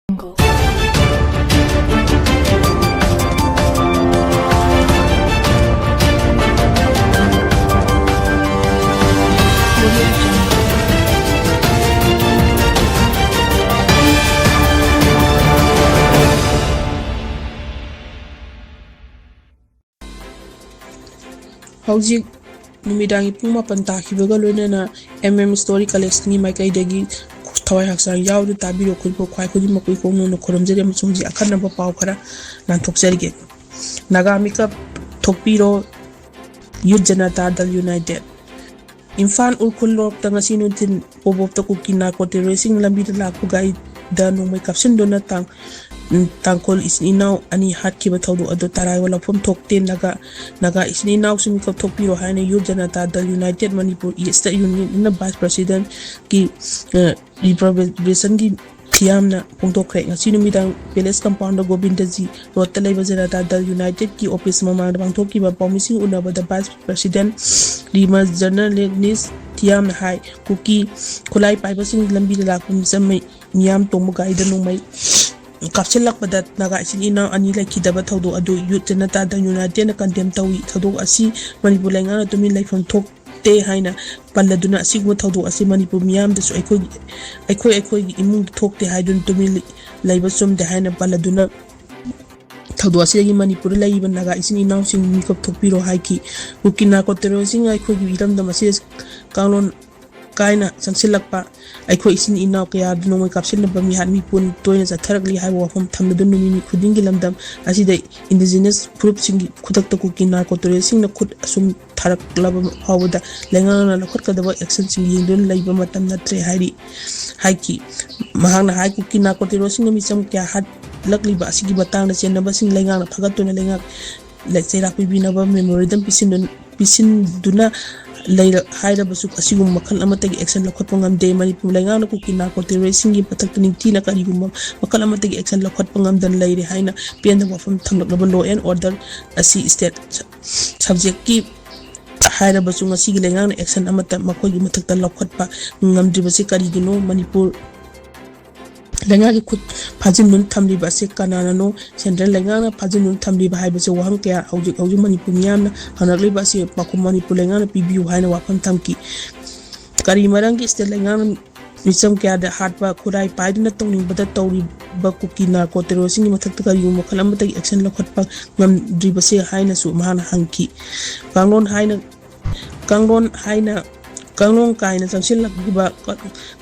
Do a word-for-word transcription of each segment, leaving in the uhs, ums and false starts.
ꯍꯧꯖꯤꯛ ꯅꯨꯃꯤꯗꯥꯡꯒꯤ ꯄꯨꯡ ꯃꯥꯄꯟ ꯇꯥꯈꯤꯕꯒ ꯂꯣꯏꯅꯅ M M Story Collectionꯒꯤ ꯃꯥꯏꯀꯩꯗꯒꯤ ꯊꯋꯥꯏ ꯍꯛꯆꯥꯡ ꯌꯥꯎꯗꯨꯅ ꯇꯥꯕꯤꯔꯤꯕ ꯈꯨꯗꯤꯡꯃꯛ, ꯈ꯭ꯋꯥꯏ ꯈꯨꯗꯤꯡꯃꯛꯄꯨ ꯏꯀꯣꯛ ꯅꯣꯟꯅ ꯈꯨꯔꯨꯝꯖꯔꯤ ꯑꯃꯁꯨꯡ ꯍꯧꯖꯤꯛ ꯑꯈꯟꯅꯕ ꯄꯥꯎ ꯈꯔ ꯂꯥꯟꯊꯣꯛꯆꯔꯤꯒꯦ꯫ ꯅꯥꯒꯥ ꯃꯤꯀꯞ ꯊꯣꯛꯄꯤꯔꯣ, Youth Janata Dal United꯫ Imphal Ukhrul ꯂꯣꯛꯇ ꯉꯁꯤ ꯅꯨꯡꯊꯤꯜ ꯄꯣꯕꯣꯞꯇ ꯀꯨꯀꯤ ꯅꯥꯔꯀꯣ ꯇꯦꯔꯣꯔꯤꯁꯁꯤꯡ ꯂꯝꯕꯤꯗ ꯂꯥꯛꯄ ꯒꯥꯔꯤꯗ ꯅꯣꯡꯃꯩ ꯀꯥꯞꯁꯤꯟꯗꯨꯅ ꯇꯥꯡ-, ꯎꯝ, ꯇꯥꯡꯈꯨꯜ ꯏꯆꯤꯟ ꯏꯅꯥꯎ ꯑꯅꯤ ꯍꯥꯠꯈꯤꯕ ꯊꯧꯗꯣꯛ ꯑꯗꯨ ꯇꯔꯥꯏꯕ ꯂꯧꯐꯝ ꯊꯣꯛꯇꯦ꯫ ꯅꯥꯒꯥ, ꯅꯥꯒꯥ ꯏꯆꯤꯟ ꯏꯅꯥꯎꯁꯤꯡ ꯃꯤꯀꯞ ꯊꯣꯛꯄꯤꯔꯣ ꯍꯥꯏꯅ Youth Janata Dal United Manipur East Unitꯅ Vice Presidentꯀꯤ, ꯑ, Reprobationꯒꯤ ꯊꯤꯌꯥꯝꯅ ꯐꯣꯡꯗꯣꯛꯈ꯭ꯔꯦ꯫ ꯉꯁꯤ ꯅꯨꯃꯤꯗꯥꯡ Palace Compoundꯗ ꯒꯣꯕꯤꯟꯗꯖꯤ ꯔꯣꯗꯇ ꯂꯩꯕ ꯖꯅꯇꯥ ꯗꯜ ꯌꯨꯅꯥꯏꯇꯦꯗꯀꯤ ꯑꯣꯐꯤꯁ ꯃꯃꯥꯡꯗ ꯄꯥꯡꯊꯣꯛꯈꯤꯕ ꯄꯥꯎꯃꯤꯁꯤꯡ ꯎꯅꯕꯗ Vice President ꯔꯤꯃꯥ ꯖꯔꯅꯦꯂꯤꯁ ꯊꯤꯌꯥꯝꯅ ꯍꯥꯏ, ꯀꯨꯀꯤ ꯈꯨꯠꯂꯥꯏ ꯄꯥꯏꯕꯁꯤꯡ ꯂꯝꯕꯤꯗ ꯂꯥꯛꯄ ꯃꯤꯆꯝ ꯃꯤ-, ꯃꯤꯌꯥꯝ ꯇꯣꯡꯕ ꯒꯥꯔꯤꯗ ꯅꯣꯡꯃꯩ ꯀꯥꯞꯁꯤꯜꯂꯛꯄꯗ ꯅꯥꯒꯥ ꯏꯆꯤꯟ ꯏꯅꯥꯎ ꯑꯅꯤ ꯂꯩꯈꯤꯗꯕ ꯊꯧꯗꯣꯛ ꯑꯗꯨ Youth Janata Dal Unitedꯅ condemn ꯇꯧꯏ꯫ ꯊꯧꯗꯣꯛ ꯑꯁꯤ ꯃꯅꯤꯄꯨꯔ ꯂꯩꯉꯥꯛꯅ ꯇꯨꯃꯤꯟ ꯂꯩꯐꯝ ꯊꯣꯛꯇꯦ ꯍꯥꯏꯅ ꯄꯜꯂꯗꯨꯅ, ꯑꯁꯤꯒꯨꯝꯕ ꯊꯧꯗꯣꯛ ꯑꯁꯤ ꯃꯅꯤꯄꯨꯔ ꯃꯤꯌꯥꯝꯗꯁꯨ ꯑꯩꯈꯣꯏꯒꯤ, ꯑꯩꯈꯣꯏ ꯑꯩꯈꯣꯏꯒꯤ ꯏꯃꯨꯡꯗ ꯊꯣꯛꯇꯦ ꯍꯥꯏꯗꯨꯅ ꯇꯨꯃꯤꯟ ꯂꯩ-, ꯂꯩꯕ ꯆꯨꯝꯗꯦ ꯍꯥꯏꯅ ꯄꯜꯂꯗꯨꯅ, ꯊꯧꯗꯣꯛ ꯑꯁꯤꯗꯒꯤ ꯃꯅꯤꯄꯨꯔꯗ ꯂꯩꯔꯤꯕ ꯅꯥꯒꯥ ꯏꯆꯤꯟ ꯏꯅꯥꯎꯁꯤꯡ ꯃꯤꯀꯞ ꯊꯣꯛꯄꯤꯔꯣ ꯍꯥꯏꯈꯤ꯫ ꯀꯨꯀꯤ ꯅꯥꯔꯀꯣ ꯇꯦꯔꯣꯔꯤꯁꯁꯤꯡꯅ ꯑꯩꯈꯣꯏꯒꯤ ꯏꯔꯝꯗꯝ ꯑꯁꯤꯗ ꯀꯥꯡꯂꯣꯟ ꯀꯥꯏꯅ ꯆꯪꯁꯤꯜꯂꯛꯄ, ꯑꯩꯈꯣꯏ ꯏꯆꯤꯟ ꯏꯅꯥꯎ ꯀꯌꯥꯗ ꯅꯣꯡꯃꯩ ꯀꯥꯞꯁꯤꯟꯅꯕ, ꯃꯤꯍꯥꯠ ꯃꯤꯄꯨꯟ ꯇꯣꯏꯅ ꯆꯠꯊꯔꯛꯂꯤ ꯍꯥꯏꯕ ꯋꯥꯐꯝ ꯊꯝꯂꯗꯨꯅ, ꯅꯨꯃꯤꯠ ꯈꯨꯗꯤꯡꯒꯤ ꯂꯝꯗꯝ ꯑꯁꯤꯗ indigenous ꯐꯨꯔꯨꯞꯁꯤꯡꯒꯤ ꯈꯨꯗꯛꯇ ꯀꯨꯀꯤ ꯅꯥꯔꯀꯣ ꯇꯦꯔꯣꯔꯤꯁꯁꯤꯡꯅ ꯈꯨꯠ ꯑꯁꯨꯝ ꯊꯥꯔꯛꯂꯕ ꯐꯥꯎꯕꯗ ꯂꯩꯉꯥꯛꯅ ꯂꯧꯈꯠꯀꯗꯕ actionꯁꯤꯡ ꯌꯦꯡꯗꯨꯅ ꯂꯩꯕ ꯃꯇꯝ ꯅꯠꯇ꯭ꯔꯦ ꯍꯥꯏꯔꯤ, ꯍꯥꯏꯈꯤ꯫ ꯃꯍꯥꯛꯅ ꯍꯥꯏ, ꯀꯨꯀꯤ ꯅꯥꯔꯀꯣ ꯇꯦꯔꯣꯔꯤꯁꯁꯤꯡꯅ ꯃꯤꯆꯝ ꯀꯌꯥ ꯍꯥꯠꯂꯛꯂꯤꯕ ꯑꯁꯤꯒꯤ ꯃꯇꯥꯡꯗ ꯆꯦꯟꯅꯕꯁꯤꯡ ꯂꯩꯉꯥꯛꯅ ꯐꯒꯠꯇꯨꯅ ꯂꯩꯉꯥꯛ ꯂꯩ-, ꯆꯩꯔꯥꯛ ꯄꯤꯕꯤꯅꯕ memorandum ꯄꯤꯁꯤꯟꯗꯨꯅ, ꯄꯤꯁꯤꯟꯗꯨꯅ ꯂꯩꯔ-, ꯍꯥꯏꯔꯕꯁꯨ, ꯑꯁꯤꯒꯨꯝꯕ ꯃꯈꯜ ꯑꯃꯠꯇꯒꯤ action ꯂꯧꯈꯠꯄ ꯉꯝꯗꯦ꯫ ꯃꯅꯤꯄꯨꯔ ꯂꯩꯉꯥꯛꯅ ꯀꯨꯀꯤ ꯅꯥꯔꯀꯣ ꯇꯦꯔꯣꯔꯤꯁꯁꯤꯡꯒꯤ ꯃꯊꯛꯇ ꯅꯤꯡꯊꯤꯅ ꯀꯔꯤꯒꯨꯝꯕ ꯃꯈꯜ ꯑꯃꯠꯇꯒꯤ action ꯂꯧꯈꯠꯄ ꯉꯝꯗꯅ ꯂꯩꯔꯦ ꯍꯥꯏꯅ ꯄꯦꯟꯗꯕ ꯋꯥꯐꯝ ꯊꯝꯂꯛꯂꯕ law and order ꯑꯁꯤ state subjectꯀꯤ ꯍꯥꯏꯔꯕꯁꯨ, ꯉꯁꯤꯒꯤ ꯂꯩꯉꯥꯛꯅ action ꯑꯃꯠꯇ ꯃꯈꯣꯏꯒꯤ ꯃꯊꯛꯇ ꯂꯧꯈꯠꯄ ꯉꯝꯗ꯭ꯔꯤꯕꯁꯤ ꯀꯔꯤꯒꯤꯅꯣ? ꯃꯅꯤꯄꯨꯔ ꯂꯩꯉꯥꯛꯀꯤ ꯈꯨꯠ ꯐꯥꯖꯤꯟꯗꯨꯅ ꯊꯝꯂꯤꯕ ꯑꯁꯤ ꯀꯅꯥꯅꯅꯣ? ꯁꯦꯟꯇ꯭ꯔꯦꯜ ꯂꯩꯉꯥꯛꯅ ꯐꯥꯖꯤꯟꯗꯨꯅ ꯊꯝꯂꯤꯕ ꯍꯥꯏꯕꯁꯤ ꯋꯥꯍꯪ ꯀꯌꯥ ꯍꯧꯖꯤꯛ ꯍꯧꯖꯤꯛ ꯃꯅꯤꯄꯨꯔ ꯃꯤꯌꯥꯝꯅ ꯍꯪꯂꯛꯂꯤꯕ ꯑꯁꯤ ꯄꯥꯎꯈꯨꯝ ꯃꯅꯤꯄꯨꯔ ꯂꯩꯉꯥꯛꯅ ꯄꯤꯕꯤꯌꯨ ꯍꯥꯏꯅ ꯋꯥꯐꯝ ꯊꯝꯈꯤ꯫ ꯀꯔꯤ ꯃꯔꯝꯒꯤ ꯁ꯭ꯇꯦꯠ ꯂꯩꯉꯥꯛꯅ ꯃꯤꯆꯝ ꯀꯌꯥꯗ ꯍꯥꯠꯄ, ꯈꯨꯠꯂꯥꯏ ꯄꯥꯏꯗꯨꯅ ꯇꯧꯅꯤꯡꯕꯗ ꯇꯧꯔꯤꯕ ꯀꯨꯀꯤ ꯅꯥꯔꯀꯣ ꯇꯦꯔꯣꯔꯤꯁ꯭ꯠꯁꯤꯡꯒꯤ ꯃꯊꯛꯇ ꯀꯔꯤꯒꯨꯝꯕ ꯃꯈꯜ ꯑꯃꯠꯇꯒꯤ ꯑꯦꯛꯁꯟ ꯂꯧꯈꯠꯄ ꯉꯝꯗ꯭ꯔꯤꯕꯁꯦ ꯍꯥꯏꯅꯁꯨ ꯃꯍꯥꯛꯅ ꯍꯪꯈꯤ꯫ ꯀꯥꯡꯂꯣꯟ ꯍꯥꯏꯅ ꯀꯥꯡꯂꯣꯟ ꯍꯥꯏꯅ ꯀꯥꯡꯂꯣꯟ ꯀꯥꯏꯅ ꯆꯪꯁꯤꯜꯂꯛꯈꯤꯕ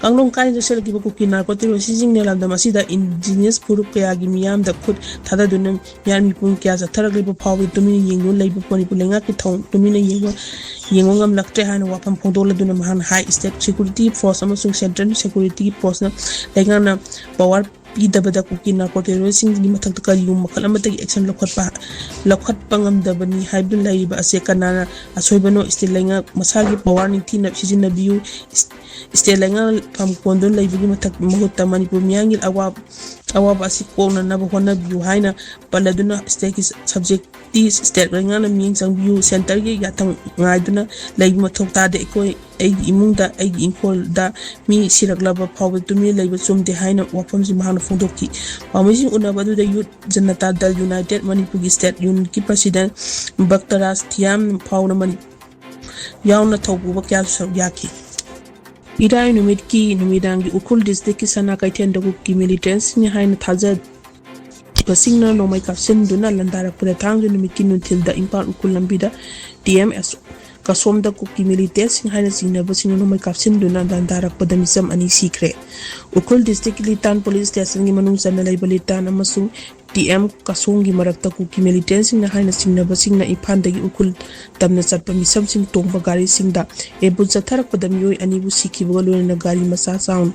ꯀꯥꯡꯂꯣꯟ ꯀꯥꯏꯅ ꯆꯪꯁꯤꯜꯂꯛꯈꯤꯕ ꯀꯨꯀꯤ ꯅꯥꯔꯀꯣ ꯇꯦꯔꯣꯔꯤꯁ꯭ꯠꯁꯤꯡꯅ ꯂꯝꯗꯝ ꯑꯁꯤꯗ ꯏꯟꯗꯤꯖꯤꯅꯁ ꯐꯨꯔꯨꯞ ꯀꯌꯥꯒꯤ ꯃꯤꯌꯥꯝꯗ ꯈꯨꯠ ꯊꯥꯗꯗꯨꯅ ꯃꯤꯍꯥꯠ ꯃꯤꯄꯨꯟ ꯀꯌꯥ ꯆꯠꯊꯔꯛꯂꯤꯕ ꯐꯥꯎꯕꯗ ꯇꯨꯃꯤꯟꯅ ꯌꯦꯡꯗꯨꯅ ꯂꯩꯕ ꯃꯅꯤꯄꯨꯔ ꯂꯩꯉꯥꯛꯀꯤ ꯊꯧ ꯇꯨꯃꯤꯟꯅ ꯌꯦꯡꯕ ꯌꯦꯡꯕ ꯉꯝꯂꯛꯇ꯭ꯔꯦ ꯍꯥꯏꯅ ꯋꯥꯐꯝ ꯐꯣꯡꯗꯣꯛꯂꯗꯨꯅ ꯃꯍꯥꯛꯅ ꯍꯥꯏ, ꯁ꯭ꯇꯦꯠ ꯁꯦꯀ꯭ꯌꯨꯔꯤꯇꯤ ꯐꯣꯔꯁ ꯑꯃꯁꯨꯡ ꯁꯦꯟꯇ꯭ꯔꯦꯜ ꯁꯦꯀ꯭ꯌꯨꯔꯤꯇꯤ ꯐꯣꯔꯁꯅ ꯂꯩꯉꯥꯛꯅ ꯄꯋꯥꯔ ꯄꯤꯗꯕꯗ ꯀꯨꯀꯤ ꯅꯥꯔꯀꯣ ꯇꯦꯔꯣꯔꯤꯁ꯭ꯠꯁꯤꯡꯒꯤ ꯃꯊꯛꯇ ꯀꯔꯤꯒꯨꯝꯕ ꯃꯈꯜ ꯑꯃꯠꯇꯒꯤ ꯑꯦꯛꯁꯟ ꯂꯧꯈꯠꯄ ꯂꯧꯈꯠꯄ ꯉꯝꯗꯕꯅꯤ ꯍꯥꯏꯗꯨꯅ ꯂꯩꯔꯤꯕ ꯑꯁꯦ ꯀꯅꯥꯅ ꯑꯁꯣꯏꯕꯅꯣ? ꯁ꯭ꯇꯦꯠ ꯂꯩꯉꯥꯛ ꯃꯁꯥꯒꯤ ꯄꯋꯥꯔ ꯅꯤꯡꯊꯤꯅ ꯁꯤꯖꯤꯟꯅꯕꯤꯌꯨ꯫ ꯁ꯭ꯇꯦꯠ ꯂꯩꯉꯥꯛ ꯐꯝ ꯀꯣꯟꯗꯨꯅ ꯂꯩꯕꯒꯤ ꯃꯊꯛ ꯃꯍꯨꯠꯇ ꯃꯅꯤꯄꯨꯔ ꯃꯤꯌꯥꯝꯒꯤ ꯑꯋꯥ-, ꯑꯋꯥꯕ ꯑꯁꯤ ꯀꯣꯛꯅꯅꯕ ꯍꯣꯠꯅꯕꯤꯌꯨ ꯍꯥꯏꯅ ꯄꯜꯂꯗꯨꯅ ꯁ꯭ꯇꯦꯠꯀꯤ ꯁꯕꯖꯦꯛ ꯇꯤ ꯁ꯭ꯇꯦꯠ ꯂꯩꯉꯥꯛꯅ ꯃꯤꯠꯌꯦꯡ ꯆꯪꯕꯤꯌꯨ꯫ ꯁꯦꯟꯇꯔꯒꯤ ꯌꯥꯊꯪ ꯉꯥꯏꯗꯨꯅ ꯂꯩꯕ ꯃꯊꯧ ꯇꯥꯗꯦ꯫ ꯑꯩꯈꯣꯏ, ꯑꯩꯒꯤ ꯏꯃꯨꯡꯗ, ꯑꯩꯒꯤ ꯏꯪꯈꯣꯜꯗ ꯃꯤ ꯁꯤꯔꯛꯂꯕ ꯐꯥꯎꯕ ꯇꯨꯃꯤꯟꯅ ꯂꯩꯕ ꯆꯨꯝꯗꯦ ꯍꯥꯏꯅ ꯋꯥꯐꯝꯁꯤ ꯃꯍꯥꯛꯅ ꯐꯣꯡꯗꯣꯛꯈꯤ꯫ ꯄꯥꯎꯃꯤꯁꯤꯡ ꯎꯅꯕ ꯑꯗꯨꯗ ꯌꯨꯠ ꯖꯅꯇꯥ ꯗꯜ ꯌꯨꯅꯥꯏꯇꯦꯗ ꯃꯅꯤꯄꯨꯔꯒꯤ ꯁ꯭ꯇꯦꯠ ꯌꯨꯅꯤꯠꯀꯤ ꯄ꯭ꯔꯁꯤꯗꯦꯟꯠ ꯚꯛꯇꯔꯥꯖ ꯊꯤꯌꯥꯝ ꯐꯥꯎꯅ ꯃꯅꯤ-, ꯌꯥꯎꯅ ꯊꯧꯄꯨꯕ ꯀꯌꯥꯁꯨ ꯁꯔꯨꯛ ꯌꯥꯈꯤ꯫ ꯏꯔꯥꯏ ꯅꯨꯃꯤꯠꯀꯤ ꯅꯨꯃꯤꯗꯥꯡꯒꯤ ꯎꯈ꯭ꯔꯨꯜ ꯗꯤꯁꯇ꯭ꯔꯤꯛꯀꯤ ꯁꯅꯥ ꯀꯩꯊꯦꯜꯗ ꯀꯨꯀꯤ ꯃꯤꯂꯤꯇꯦꯟꯠꯁꯤꯡꯅꯤ ꯍꯥꯏꯅ ꯊꯥꯖ-, ꯕꯁꯤꯡꯅ ꯅꯣꯡꯃꯩ ꯀꯥꯞꯁꯤꯟꯗꯨꯅ ꯂꯥꯟꯗꯥꯔꯛꯄꯗ ꯊꯥꯡꯖ ꯅꯨꯃꯤꯠꯀꯤ ꯅꯨꯡꯊꯤꯜꯗ ꯏꯝꯐꯥꯜ ꯎꯈ꯭ꯔꯨꯜ ꯂꯝꯕꯤꯗ ꯇꯤ ꯑꯦꯝ ꯑꯦꯁ ꯀꯁꯣꯝꯗ ꯀꯨꯀꯤ ꯃꯤꯂꯤꯇꯦꯟꯠꯁꯤꯡ ꯍꯥꯏꯅ ꯆꯤꯡꯅꯕꯁꯤꯡꯅ ꯅꯣꯡꯃꯩ ꯀꯥꯞꯁꯤꯟꯗꯨꯅ ꯂꯥꯟꯗꯥꯔꯛꯄꯗ ꯃꯤꯆꯝ ꯑꯅꯤ ꯁꯤꯈ꯭ꯔꯦ꯫ ꯎꯈ꯭ꯔꯨꯜ ꯗꯤꯁꯇ꯭ꯔꯤꯛꯀꯤ ꯂꯤꯇꯥꯟ ꯄꯨꯂꯤꯁ ꯁ꯭ꯇꯦꯁꯟꯒꯤ ꯃꯅꯨꯡ ꯆꯟꯅ ꯂꯩꯕ ꯂꯤꯇꯥꯟ ꯑꯃꯁꯨꯡ ꯇꯤ ꯑꯦꯝ ꯀꯁꯣꯝꯒꯤ ꯃꯔꯛꯇ ꯀꯨꯀꯤ ꯃꯤꯂꯤꯇꯦꯟꯠꯁꯤꯡꯅ ꯍꯥꯏꯅ ꯆꯤꯡꯅꯕꯁꯤꯡꯅ ꯏꯝꯐꯥꯜꯗꯒꯤ ꯎꯈ꯭ꯔꯨꯜ ꯇꯝꯅ ꯆꯠꯄ ꯃꯤꯆꯝꯁꯤꯡ ꯇꯣꯡꯕ ꯒꯥꯔꯤꯁꯤꯡꯗ ꯑꯦꯝꯕꯨꯁ ꯆꯠꯊꯔꯛꯄꯗ ꯃꯤꯑꯣꯏ ꯑꯅꯤꯕꯨ ꯁꯤꯈꯤꯕꯒ ꯂꯣꯏꯅꯅ ꯒꯥꯔꯤ ꯃꯆꯥ ꯆꯥꯎꯅ